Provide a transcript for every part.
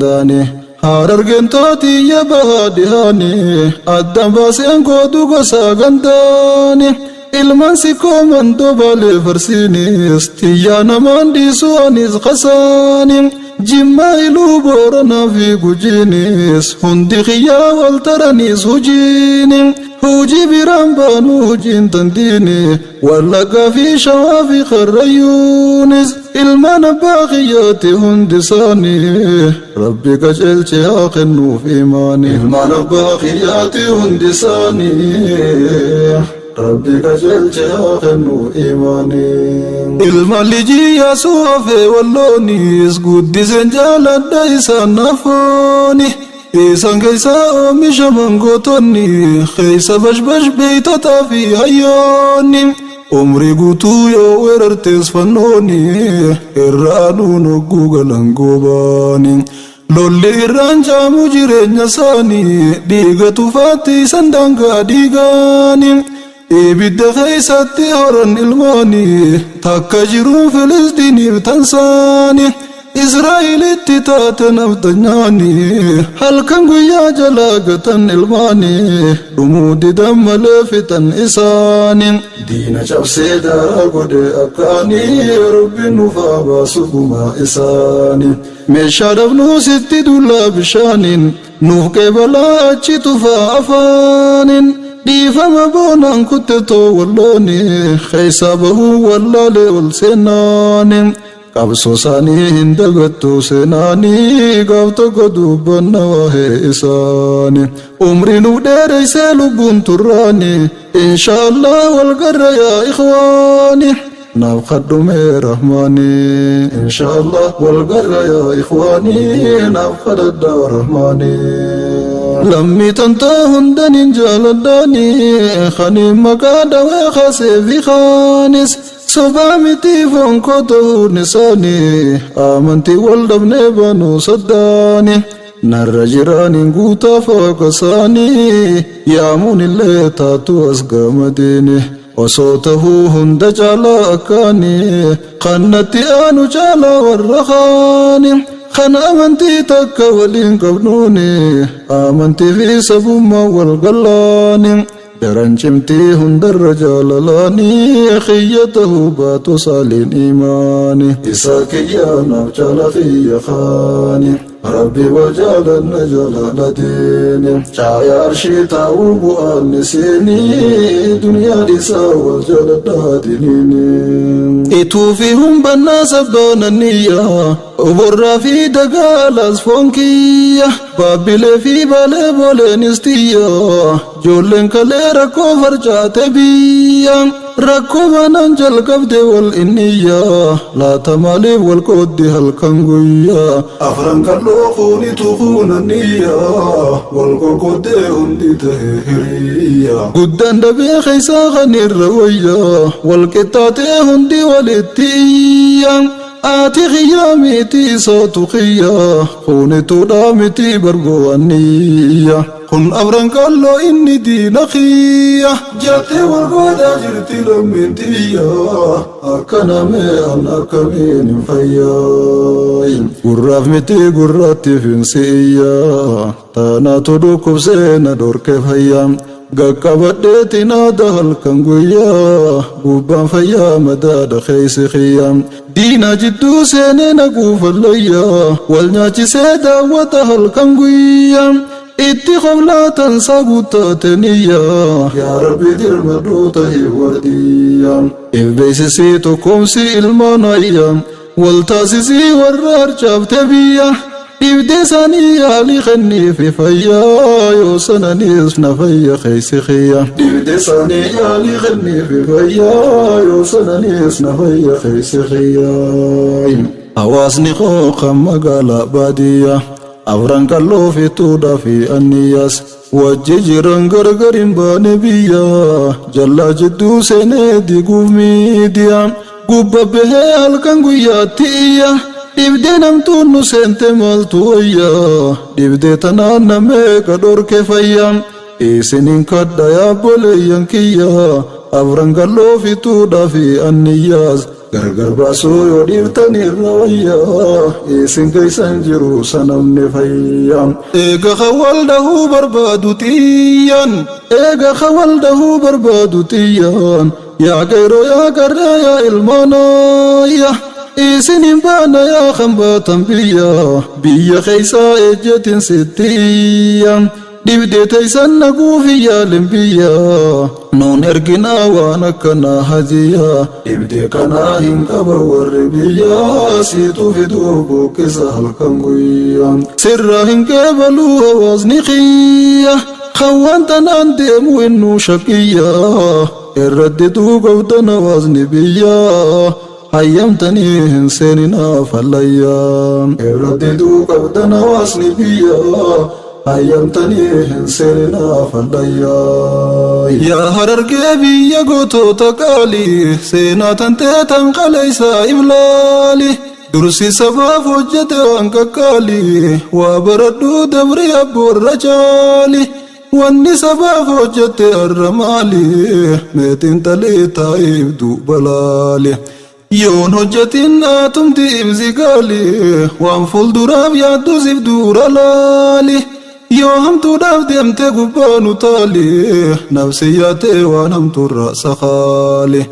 Daani Harargeen tootiyya bahaa dhihaani addan baaseen kootu gosa gandaani ilmaan sikkoo mandoo baalee farsiinis tiyyaa namaan dhiisu anis kasaani Jimmaa Iluu Booranaa fi Gujiinis hundi kiyyaa wal taraniis hujiini hujii biraan baanu hujiin tandiini Wallaggaa fi Shawaa fi Karrayyuunis ilmaan abbaa kiyyaati hundi isaanii Rabbi qajeelche haa kennuuf imaani. Ilmaan abbaa kiyyaati hundi isaanii Rabbi qajeelche haa kennuuf imaani. Ilmaan lijii Yaasuu hafee Walloonis guddiseen jaaladha isaan nafooni. Isaan keessa oomishaman gootonni, keessa bashbash beeytotaa fi hayyoonni. Umrii guutuu yoo weerartes fannooni, irra aanuun hogguu galan goobaani. Lolli irraan jaamu jireenya isaanii, dhiiga tufaatti isan daangaa dhiigaani. Ibidda keessatti horan ilmaani, takka jiruun Filisxiiniif tansaani. Israa'elitti taate nafxanyaani, halkan guyyaa jalaa gatan ilmaani, dhumuu didan malee fixan isaani. Diina cabsee daaraa godhe akkaani, Rabbi nuuf haa baasu gumaa isaani. Meeshaa dhabnuu sitti dullaa bishaaniin, Nuuf qeebalaa achi tufaa afaanin dhiifama boonaan kutte too wallooni keessaa bahuu wallaalee ol seennaani qabsoo isaanii hin dagattu seenaanii gaaf tokko dubbanna waa'ee isaani umrii nuuf dheereysee lubbuun turraani inshaallah wal garra yaa ikhwaani. Naaf kadhu mee rahmaani inshaallah wal garra yaa ikhwaani naaf kadhadha rahmaani. Lammii tantoo hundanin jaaladhaani kaniin maqaa dhawee kaasee fi kaanis sobaa miti foon koo ta'uun isaani amantii wal dhabnee baanuu saddaani. Narra jiraaniin guutaa fooqa isaanii yaamuun illee taatu as gamadiini. Osoo tahuu hunda caalaa akkaani kan natti aanu caalaa warra kaani kan amantii takka waliin qabnuuni amantii fi sabummaa wal gallaani daran cimtii hundarra jaalalaani kiyya tahuu baatu saaliin imaani isaa kiyya naaf caala kiyya kaani. Rabbi wal jaalanna jaalala diini caaya arshii taa'uu bu'aan isiini duniyaa dhiisaa wal jaaladhaa diniini. Ituu fi humbannaa sabbaana niyya oborraa fi dagaalaas foon kiyya baabbilee fi baalee booleenis tiyya Joolleen kalee rakkoo farcaate biyya rakkoo baanaan jalqabde wal inniyya laata maaliif wal qooddi halkan guyya afran qalloo kuunitu kuunaniyya wal qoqqoddee hundi ta'e hiriyya guddaan dhabee keessaa kan irra wayya wal qixxaatee hundi walitti iyya Ati kiyya miti isaatu kiyya kunituudha miti bargo'anniyya kun afran qalloo inni diina kiyya jattee wal goodaa jirti lammiin tiyya akkana mee an akkamiin hin fayyaa gurraaf miti gurratti finsi iyya Taanaatu dhukkubsee na dhorke fayyaa Qaqqabadheetiin aada halkan guyyaa Gubbaan fayyaa madaadha keessi kiyya Diina jidduu seenee na guufallayyaa Wal nyaachisee daawwata halkan guyyaa Itti koflaa tansaa guuttate niyyaa Yaa Rabbi dirmadhuu tahi wardiyyaa If beeksisii tokkoomsi ilmaan ayyaa Wal taasisii warra harcaafte biyya Dhibdee isaanii yaalii kenniifi fayyaa Yoo sananiis na fayya keessi kiyya Dhibdee isaanii yaalii kenniifi fayyaa Yoo sananiis na fayya keessi kiyya Hawaasni koo kan magaalaa baadiyyaa Afran qalloo fi tuudhaa fi anniyyaas Wajji jiran gargar hin baane biyya Jallaa jidduu seenee diguuf miidiyaa Gubba bahee halkan guyyaatti iyya Dhibdee namtuun nu seente maaltu wayya Dhibdee tanaan na meeqa dhorke fayya Isinin kadha yaa obboleeyyan kiyya Afran qalloo fixuudhaa fi anniyyaas. Gargar baasuu yoo dhiiftan irra wayya, isin keeysan jiru sanamni fayya. Eega khawal dhahuu barbaadu xiyyaan, eega khawal dhahuu barbaadu xiyyaan, yaa qeyroo yaa qarree yaa ilmaanayya. Isin hin baana yaa kan baatan biyya, biyya keeysaa ejjetin sittiyya. Dhibdee teeysan naguufi yaalin biyya, nuun erginaa waan akkanaa hajiyya. Dhibdee kanaa hin qaban warri biyya, siitu fiduu buqqisa halkan guyya. Sirraa hin qeebaluu hawaasni kiyya, kan waan tanaan deemu innuu shaqiyya. Irratti duugabdan hawaasni biyya, hayyamtanii hin seeninaa fallayya. Irratti duugabdan hawaasni biyya, hayyamtanii hin seeninaa fallayya. Yaa Harargee biyya gootota qaalii, seenaa tantee tan qaleeysaa iblaali. Dursi sabaaf hojjete waan qaqqaalii, waa baradhuu dabri abboorra caali. Wanni sabaaf hojjete har'a maali? Meetiin xalii taa'iif duuba laali. Yoon hojjetin atumti ibsi gaali, waan fuulduraaf yaaddu siif dura laali. Yoo hamtuudhaaf deemte gubbaa nu taali, nafsi yaatee waan hamtuurra sakaali.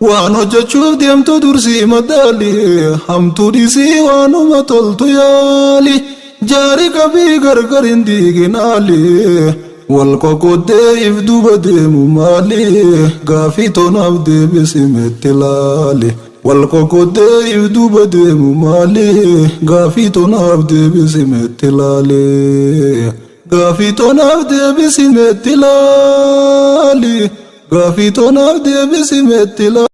Waan hojjechuuf deemtu dursii madaali, hamtuu dhiisii waanuma toltu yaali. Jaari qabii gargar hin diiginaali, wal qoqqooddee if duuba deemu maali? Gaafii tonaaf deebisi meetti laali. Wal qoqqooddee if duuba deemu maali? Gaafii tonaaf deebisi meetti laali. Gaafii tonaaf deebisi meetti laali. Gaafii tonaaf deebisi meetti laali.